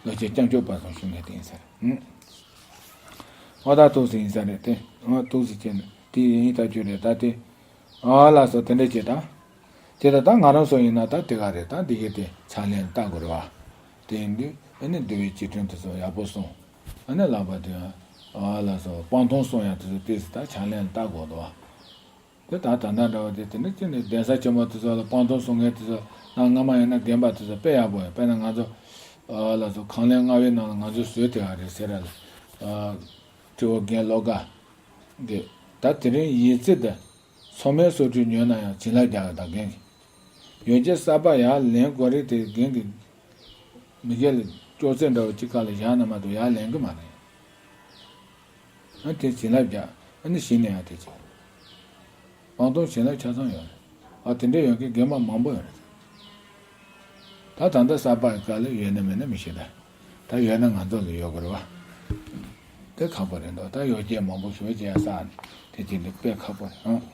ལོ་ཆེན་སྐྱབས་མཆོག་དཔལ་བཟང་ཞུ་མཁན་དེ་ཡིན་ས་རེད། ཨང་། འོ་ད་ཐུགས་སུ་ཡིན་ས་རེད་དེ། འོ་ཐུགས་སུ་བྱས་ནས་དེ་ཡིན་ད་ཅོ་རེད་ད་དེ། ཨ་ལགས་སོ་དེ་འདྲ་བྱེད་ད། དེ་ད་ད་ང་རང་ཚོ་ཡིན་ན་ད་དེ་ག་རེད་ད་འདི་གའི་དེ་ཕྱག་ལེན་ལྟ་དགོས་རེད་བ། དེ་ཡིན་དུས་ཨ་ནི་འདུལ་བའི་བྱེད་ཐུན་དེ་ཚོ་ཡག་པོ་སོང་། ཨ་ནི་ལག་པ་དེ་ ཨ་ལགས་སོ། སྤང་ཐང་སྲུང་ཡ་དེ་ཚོ་ཏོག་ཙམ་ད་ཕྱག་ལེན་ལ་བལྟ་དགོས་འདུག་བ། དེ་ད་ད་ལྟ་འདྲ་བ་དེ་དེ་འདྲ་ཅི་ནས་གདན་ས་ཆེན་མོ་དེ་ཚོ་ལ་སྤང་ཐང་སྲུང་མཁན་དེ་ཚོ་ནང་སྔ་མ་ཡིན་ན་རྒན་པ་དེ་ཚོ་དཔེ་ཡག་པོ་ཡོད། དཔེར་ན་ང་ཚོ་ཨ་ལགས་སོ། ཁང་ལེན་ལྔ་པའི་ནང་ལ་ང་ཚོ་བཟོས་དེ་ཨ་རེད་ཟེར་ར་ལ། ཨ་སྤྲེའུ་རྒན་བློ་དགའ་གི་ད་དེ་རིང་ཡིན་ཚེ་ད། ཚང་མས་སོ་བྲུས་ཉོས་ན་ཡང་བྱིན་རླབས་རྒྱག་གི་ད་རྒན་གྱི། ཡོན་ཆབ་གསར་པ་ཡར་ལེན་དགོས་རེད་དེ་རྒན་གྱི། མི་སྒེར་ལ་ཅོག་ཙེ་འདྲ་བོ་གཅིག་ཁ་ལ་བཞག་ན་མ་གཏོགས་ཡར་ལེན་གི་མ་རེད། ཨ་དེ་བྱིན་རླབས་རྒྱག་ཨ་ནི་གཞི་ནས་ཡང་དེ་བྱེད། སྤང་ཐང་བྱིན་རླབས་ཆ་ཚང་ཡོད་རེད། ཨ་དེ་འདྲ་ཡོད་མཁན་རྒན་པ་མང་པོ་ཡོད་རེད། ད་ད་ལྟ་གསར་པ་ག་ལ་ཡོད་ན་མེད་ན་མི་ཤེས་ད། ད་ཡོད་ན་ང་ཚོ་ལ་ཡོད་དགོས་རེད་བ། དེ་ཁག་པོ་རེད་འདུག་ད་ཡོ་བྱད་མང་པོ་ཞེ་པོ་ཅིག་ཡར་བསགས་ནས་དེ་དེ་འདྲ་དཔེ་ཁག་པོ་རེད་ཨང་།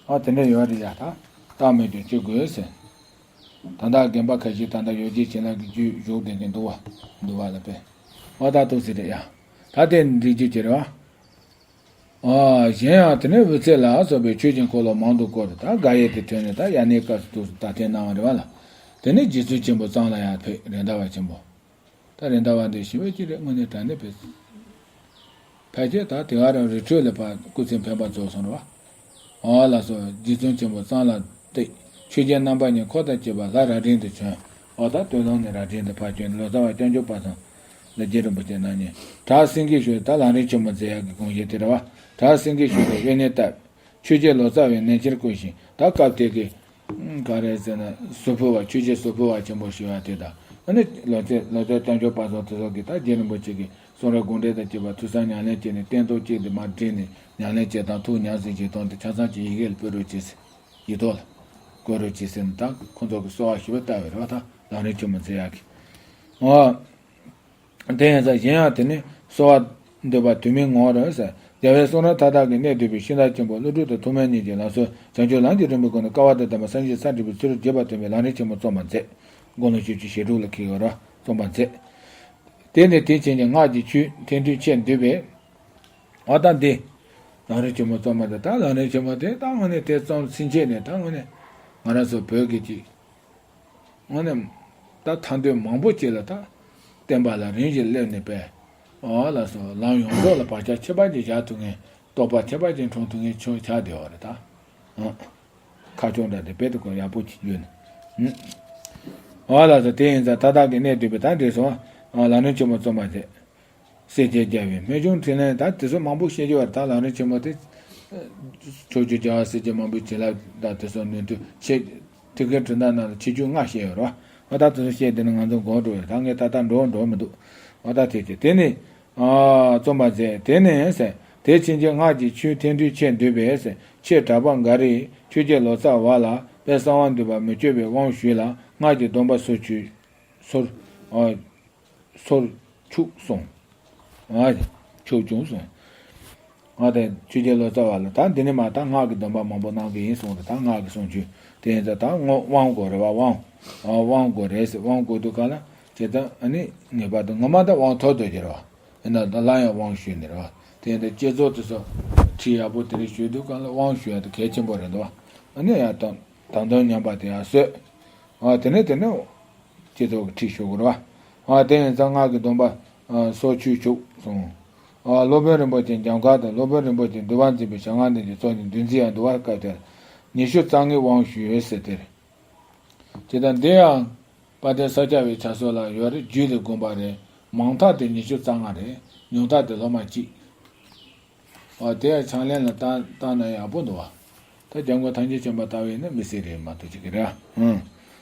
ཨ་དེ་འདྲ་ཡོད་རེད་ཡ། ད་བཏང་མེད་དུས་ཅི་དགོས་ཟེར། ད་ལྟ་རྒན་པ་ཁ་ཤས་ད་ལྟ་ཡོ་བྱད་བྱིན་རླབས་ཀྱི་རྒྱུ་བཞུགས་བསྡད་མཁན་འདུག་བ། འདུག་བ་ལ་དཔེ། ཨ་ད་ཏོག་ཙི་རེད་ཡ། ད་དེ་འགྲིག་རྒྱུ་ཅི་རེད་བ། ཨ་གཞན་ཡང་དེ་ནས་འོད་ཟེར་ལ་སོགས་པའི་ཆོས་ཀྱི་འཁོར་ལོ་མང་དུ་བསྐོར། ད་དགའ་ཡས་དེ་ཐོན་ནས་ད་ཡ་ནའི་སྐབས་སུ་ཐུགས་སུ་ད་ཐེངས་གནང་བ་རེད་བ་ལ། དེ་ནས་རྗེ་བཙུན་ཆེན་པོ་གཙང་ལ་ཡར་ཕེབས། རེད་མདའ་བ་ཆེན་པོ། ད་རེད་མདའ་བ་འདི་ཞི་བའི་སྤྱི་རེད་དངོས་གནས་དྲང་གནས་ཕེབས། ཕལ་ཆེར་ད་དེ་ག་རང་རི་ཁྲོད་ལ་ཕར་སྐུ་ཚེ་འཕེན་པ་རྫོགས་སོང་རེད་བ། ཨོ་ལགས་སོ། རྗེ་བཙུན་ཆེན་པོ་གཙང་ལ་བཏེགས། ཆོས་རྒྱལ་རྣམ་པ་གཉིས་འཁོར་དང་བཅས་པ་ལྷ་རྭ་སྒྲེང་དུ་བྱོན། ཨོ་ད་སྟོད་ལུང་ནས་རྭ་སྒྲེང་དུ་ཕར་བྱོན། ལོ་ཙཱ་བ་སྐྱབས་མགོན་པ་སངས་ལ་རྗེ་རིན་པོ་ཆེ་རྣམ་གཉིས་བྲག་སེང་གེ་ཞོལ། ད་ལམ་རིམ་ཆེན་མོ་མཛད་ཡག་གི་དགོངས་བཞེད་དེ་རེད་བ། བྲག་སེང་གེ་ཞོལ་དུ་དབེན་གནས་བཏབ། ཆོས་རྗེ་ལོ་ཙཱ་བའི་ནན་ཆེར་བསྐུལ་ཞིང་ད་སྐབས་དེ་གི་ག་རེ་ཟེར་ན་ཟུར་ཕུར་བ། ཆོས་རྗེ་ཟུར་ཕུར་བ་ཆེན་པོ་ཞེས་པ་དེ་དང་། ཨ་ནི་ལོ་ཙཱ་ལོ་ཙཱ་སྐྱབས་མགོན་པ་སངས་དེ་ཚོ་གིས་ད་རྗེ་རིན་པོ་ཆེ་གི་གསུང་རབ་དགོངས་འགྲེལ་དང་བཅས་པ་ཐོས་བསམ་ཉམས་ལེན་བྱས་ནས་སྟན་ཐོག་གཅིག་ཏུ་མར་བསྒྲིགས་ནས་ཉམས་ལེན་བྱེད་སྟངས། ཐུགས་ཉམས་སུ་བཞེས་སྟངས་དེ་ཆ་ཚང་གཅིག་ཡི་གེ་ལ་ཕུལ་རོགས་གྱིས་ཟེར། ཡིག་ཐོག་ལ་བཀོད་རོགས་གྱིས་ཟེར་ནས་ད་ཁོང་ཚོ་གི་གསོལ་བ་ཞུ་བ་ལྟ་བུ་རེད་བ། ད་ལམ་རིམ་ཆེན་མོ་མཛད་ཡག་གི། ཨོ། དེ་ཡིན་ཙང་གཞན་ཡང་དེ་ནི་གསོལ་བ་འདེབས་པ་དུས་མིན་ངོ་རེད་ཟེར། རྒྱལ་བའི་གསུང་རབ་མཐའ་དག་གི་གནད་བསྡུས་པའི་ཤིང་རྟ་ཆེན་པོ་ཀླུ་སྒྲུབ་དང་ཐུགས་སྨོན་གཉིས་ཀྱི་ལམ་སྲོལ་བྱང་ཆུབ་ལམ་གྱི་རིམ་པའི་སྒོ་ནས་དཀའ་བ་དང་ལྡན་པ་སངས་རྒྱས་སར་འགྲིག་པའི་ཚུལ་རྗེས་དཔག་ཐུབ་པའི་ལམ་རིམ་ཆེན་མོ་རྩོམ་པར་མཛད། དགུང་ལོ་བཞི་བཅུ་ཞེ་དྲུག་ལ་འཁེལ་ཡོད་རེད། རྩོམ་པར་མཛད། དེ་ནས་དེ་བྱིན་གྱིས་སྔགས་ཀྱི་ཆུས་ཐན་ཐུན་ཆད་འདུས་པས། ཨ་ད་འདི། ལམ་རིམ་ཆེན་མོ་རྩོམ་པ་དེ་ད་ལམ་རིམ་ཆེན་མོ་དེ་ད་དངོས་གནས་དེ་རྩོམ་ཚུན་ཆད་ནས་ད་དངོས་གནས་ང་རང་ཚོ་བོད་ཀྱི་ཅིག་དངོས་གནས་ད་ཐར་འདོད་མང་པོ་ཅིག་ལ་ད་བསྟན་པ་ལ་རིམ་བཞིན་སླེབས་ནས་པས། ཨོ་ལགས་སོ། ལམ་ཡོངས་རྫོགས་ལ་བག་ཆགས་ཁྱད་པར་ཅན་བཞག་ཐུབ་མཁན། རྟོགས་པ་ཁྱད་པར་ཅན་འཁྲུངས་ཐུབ་མཁན་ཆོས་ཆགས་བསྡད་པ་རེད་ད། ཨང་། ཁ་ཕྱོགས་འདྲ་དེ་དཔེ་དེ་ཀོ་ཡག་པོ་ཅིག་བརྗོད་ནས། ཨོ་ལགས་སོ། དེ་ཡིན་ཙང་མཐའ་དག་གི་གནད་བསྡུས་པའི་ད་འདྲེས་སོང་། ཨ་ལམ་རིམ་ཆེན་མོ་རྩོམ་པ་དེ། སྲས་བཅས་རྒྱལ་བའི་རྨད་བྱུང་ཕྲིན་ལས། ད་དེ་ཚོ་མང་པོ་བཤད་རྒྱུ་བར་ད་ལམ་རིམ་ཆེན་མོ་དེ། ཕྱོགས་བཅུའི་རྒྱལ་བ་སྲས་བཅས་མང་པོའི་བྱིན་རླབས་དང་དེ་ཚོ་ནུས་མཐུ་ཆེ། ཐུགས་ཀའི་གྲུབ་མཐའ་ནང་ལ་ཆེ་ཆུང་ལྔ་བཤད་ཡོད་རེད་བ། ཨ་ད་དེ་ཚོ་བཤད་དེ་ནི་ང་ཚོ་འགོར་འགྲོ་ཡོད། ད་ངས་ད་ལྟ་འགྲོ་འགྲོ་མི་འདུག་ཨ་ད་དེ་དེ་དེ་ནི། ཨ་རྩོམ་པར་མཛད། དེ་ནས་ཟེར། དེ་ཕྱིན་ཆད་སྔགས་ཀྱི་ཆུས་ཐན་ཐུན་ཆད་འདུས་པས་ཟེར། ཆེ་དྲགས་པ་འགའ་རེས་ཆོས་རྗེ་ལོ་ཙཱ་བ་ལ་དཔལ་གསང་བ་འདུས་པ་མི་བསྐྱོད་པའི་དབང་ཞུས་ལ་སྔགས་ཀྱི་སྡོམ་པ་སོར་ཆུད། སོར། ཨ། སོར་ཆུད་གསུངས། ཨ། ཆུད་བྱུང་གསུངས། ཨ་དེ་ཆོས་རྗེ་ལོ་ཙཱ་བ་ལ་ད་འདི་ནི་མ་ད་སྔགས་ཀྱི་སྡོམ་པ་མང་པོ་གནང་གི་ཡིན་གསུངས་ཏེ། ད་སྔགས་ཀྱི་གསུང་ཆོས་དེ་ཡིན་ཙང་ད་ངོ་དབང་དགོས་རེད་བ། དབང་། ཨ་དབང་དགོས་རེད་ཟེར། དབང་དགོས་དུས་ག་ལ་ཇི་ལྟར་ཨ་ནི་ངེས་པར་དུ་ངོ་མ་ད་དབང་ཐོབ་འདོད་ཀྱི་རེད་བ། ཡིན་ན་ད་སླར་ཡང་དབང་ཞུས་ནས་རེད་བ། དེ་ཡིན་ཙང་བསྐྱེད་རྫོགས་དེ་ཚོ་ཁྲིད་ཡག་པོ་དེ་རིགས་ཞུས་དུས་ག་ལ་དབང་ཞུ་ཡག་དེ་གལ་ཆེན་པོ་རེད་འདུག་བ། ཨ་ནི་ཡང་དམ་དམ་དོན་ཉམས་པ་དེ་ཡང་བཟོད། ཨ་དེ་ནས་དེ་ནས། སྤྱི་ཚོགས་ཀྱི་ཁྲིད་ཞུ་དགོས་རེད་བ། ཨ་དེ་ཡིན་ཙང་སྔགས་ཀྱི་སྡོམ་པ་ཨ་སོར་ཆུད་བྱུང་གསུངས། ཨ་སློབ་དཔོན་རིན་པོ་ཆེ་འཇམ་དཀར་དང་། སློབ་དཔོན་རིན་པོ་ཆེ་འདུལ་བ་འཛིན་པའི་ཞལ་སྔ་འདི་ཉིད་ཚོགས་ནས་འདུལ་འཛིན་ཡང་འདུལ་བ་སྐབས་དེར་ཉི་ཤུ་རྩ་ལྔའི་དབང་ཞུས་ཡོད་ཟེར་དེ་རེད། ཇི་ལྟར་འདི་ཡང་དཔལ་ལྡན་ས་སྐྱ་པའི་བྱ་སྲོལ་ལ་ཡོད་རེད། རྒྱུད་ལས་དགོངས་པ་རེད། མང་མཐའ་དེ་ཉི་ཤུ་རྩ་ལྔ་རེད། ཉུང་མཐའ་དེ་སློབ་མ་གཅིག་ཨ་དེ་ཡང་ཕྱག་ལེན་ལ་བཏང་བཏང་ན་ཡག་པོ་འདུག་བ། ད་སྐྱབས་མགོན་ཐམས་ཅད་མཁྱེན་པ་ལྟ་བུ་ཡིན་ན་མི་སྲིད་རེད་མ་གཏོགས་ཅིག་གི་རེད། ཨང་།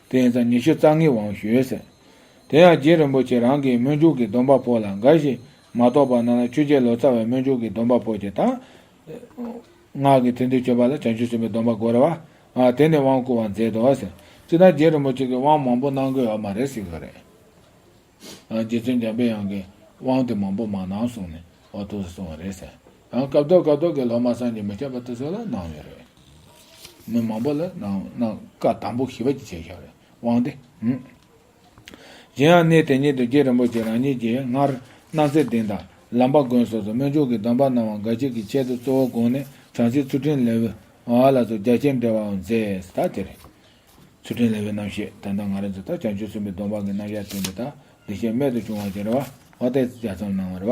དེ་ཡིན་ཙང་ཉི་ཤུ་རྩ་ལྔའི་དབང་ཞུས་ཟེར། དེ་ཡང་རྗེ་རིན་པོ་ཆེ་རང་གི་སྨོན་འཇུག་གི་སྡོམ་པ་ཕོག་ལ། འགའ་ཞིག་མ་རྟོགས་པ་རྣམས་ལ་ཆོས་རྗེ་ལོ་ཙཱ་བའི་སྨོན་འཇུག་གི་སྡོམ་པ་ཕོག་ཅིང་། ད་སྔགས་ཀྱི་ཐན་ཐུན་ཆད་པ་ལ་བྱང་ཆུབ་སེམས་དཔའི་སྡོམ་པ་དགོས་རེད་བ། ཨ་དེ་ནས་དབང་བསྐུར་བར་མཛད་དོ་ཟེར། ཅི་ལྟར་རྗེ་རིན་པོ་ཆེ་གིས་དབང་མང་པོ་གནང་གི་ཡོད་མ་རེད་ཟེར་གི་རེད། ཨ་རྗེ་བཙུན་འཇམ་པའི་དབྱངས་ཀྱིས་དབང་དེ་མང་པོ་མ་གནང་གསུངས་ནས་འོ་ཐུགས་སུ་སོང་བ་རེད་ཟེར། ཡང་སྐབས་ཐོག་སྐབས་ཐོག་གི་སློབ་མ་སངས་རྒྱས་མི་ཁྱབ་པ་དེ་ཚོ་ལ་གནང་ཡོད་རེད། མི་མང་པོ་ལ་གནང་གནང་བཀའ་དམ་པོ་ཞེ་པོ་ཅིག་བྱས་བཞག་རེད་དབང་དེ། ཨུམ། གཞན་ཡང་གནས་དེ་ཉིད་དུ་རྗེ་རིན་པོ་ཆེ་རང་ཉིད་ཀྱིས་སྔར་རྣམ་སྲས་ལྡན་དང་ལམ་པ་དགོན་སོགས་སུ་སྨོན་འཇུག་གི་སྡོམ་པ་གནང་བ་འགའ་ཞིག་གི་ཆེད་དུ་གཙོ་བོ་དགོངས་ནས་བྲམ་ཟེའི་ཚུལ་ཁྲིམས་ལེའུ་ཨ་ལ་སོགས་རྒྱ་ཆེར་འགྲེལ་བའང་མཛད་ད་དེ་རེད། ཚུལ་ཁྲིམས་ལེའུའི་རྣམ་བཤད། ད་ལྟ་ང་རང་ཚོ་ད་བྱང་ཆུབ་སེམས་དཔའི་སྡོམ་པ་གི་རྣམ་གཞག་བསྟན་པའི་ད་འདི་བཤད་རྨད་དུ་བྱུང་བ་ཅིག་རེད་བ། འོ་དེ་རྒྱ་མཚོ་གནང་བ་རེད་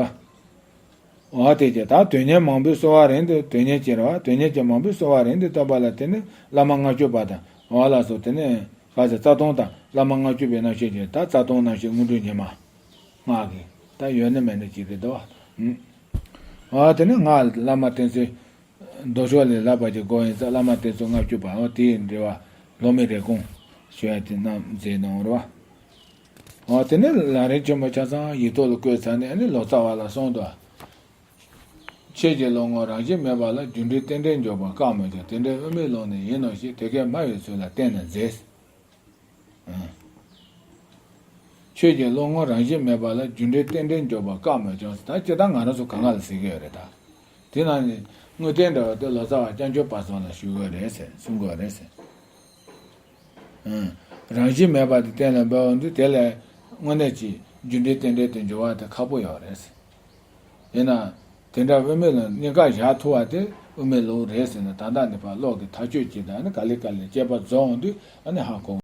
བ། འོ་དེ་ཀྱི་ད་དོན་གཉེར་མང་པོས་གསོལ་བ་རེ་འདི་དོན་གཉེར་གྱི་རེད་བ། དོན་གཉེར་གྱི་མང་པོས་གསོལ་བ་རེ་འདི་བཏབ་པ་ལ་དེ་ནི་བླ་མ་ལྔ་བཅུ་པ་དང་འོ་ལ་སོགས་དེ་ནི་ག་ཚོད་རྩ་ལྟུང་དང་བླ་མ་ལྔ་བཅུ་པའི་རྣམ་བཤད་ཀྱི་ད་རྩ་ལྟུང་རྣམ་བཤད་དངོས་གྲུབ་ཉི་མ་སྔགས་ཀྱི་ད་ཡོད་ནི་མེད་ནི་ཅིག་རེད་དོ། ཨ་དེ་ནི་སྔགས་བླ་མ་བསྟེན་ཚུལ། མདོ་ཕྱོགས་ལས་བསླབ་པ་གྱི་སྒོ་ཡིན་ཙང་བླ་མ་བསྟེན་ཚུལ་ལྔ་བཅུ་པའོ། དེའི་འགྲེལ་བ་ལོ་མི་རེ་སྐོང་ཞུ་ཡ་དེ་རྣམས་མཛད་གནང་བ་རེད་བ། ཨོ་དེ་ནས་ལམ་རིམ་ཆེན་མོ་ཆ་ཚང་ཡིག་ཐོག་ལ་བཀོད་ཚར་ནས་ཨ་ནི་ལོ་ཙཱ་བ་ལ་གསུངས་འདུག་ཁྱེད་ཀྱི་བློ་ངོར་རང་བཞིན་མེད་པ་ལ་རྒྱུ་འབྲས་རྟེན་འབྲེལ་འཇོག་པ་བཀག་མོད་ཀྱང་དེ་འདྲའི་དབུ་མའི་ལུགས་ནི་ཡིན་ནོ་ཞེས་དེ་སྐད་སྨྲ་བའི་ཚུལ་ལ་བསྟན་ནས་མཛད། ཁྱོད་ཀྱི་བློ་ངོར་རང་བཞིན་མེད་པ་ལ་རྒྱུ་འབྲས་རྟེན་འབྲེལ་འཇོག་པ་བཀག་མོད་ཀྱང་ད་སྤྱིར་བཏང་ང་རང་ཚོ་གང་ག་ལ་ཟེར་གྱི་ཡོད་རེད་ད། དེ་ནང་ནས་དངོས་བསྟན་འདྲ་བ་དེ་ལོ་ཙཱ་བ་སྐྱབས་མཆོག་དཔལ་བཟང་ལ་ཞུ་དགོས་རེད་ཟེར་གསུང་དགོས་རེད་ཟེར། རང་བཞིན་མེད་པ་དེ་གཏན་ལ་འབེབས་འོང་དུས་དེ་ལས་དངོས་གནས་ཀྱི་རྒྱུ་འབྲས་རྟེན་འབྲེལ་དུ་འགྱུར་བ་དེ་ཁག་པོ་ཡོད་རེད། ཡིན་ན་དེ་འདྲ་དབུ་མའི་ལུགས་གཉིས་ཀ་བཞག་ཐུབ་པ་དེ་དབུ་མའི་ལུགས་རེད་ཟེར་ན་ད་ལྟ་ནས་ཕར་ཀློག་གི་ཐག་གཅོད་བྱེད་དང་ནི་ག་ལེ་ག་ལེ་དཔྱད་པ་རྫོགས་འོང་དུས་ཨ་ནི་ཧ་གོ།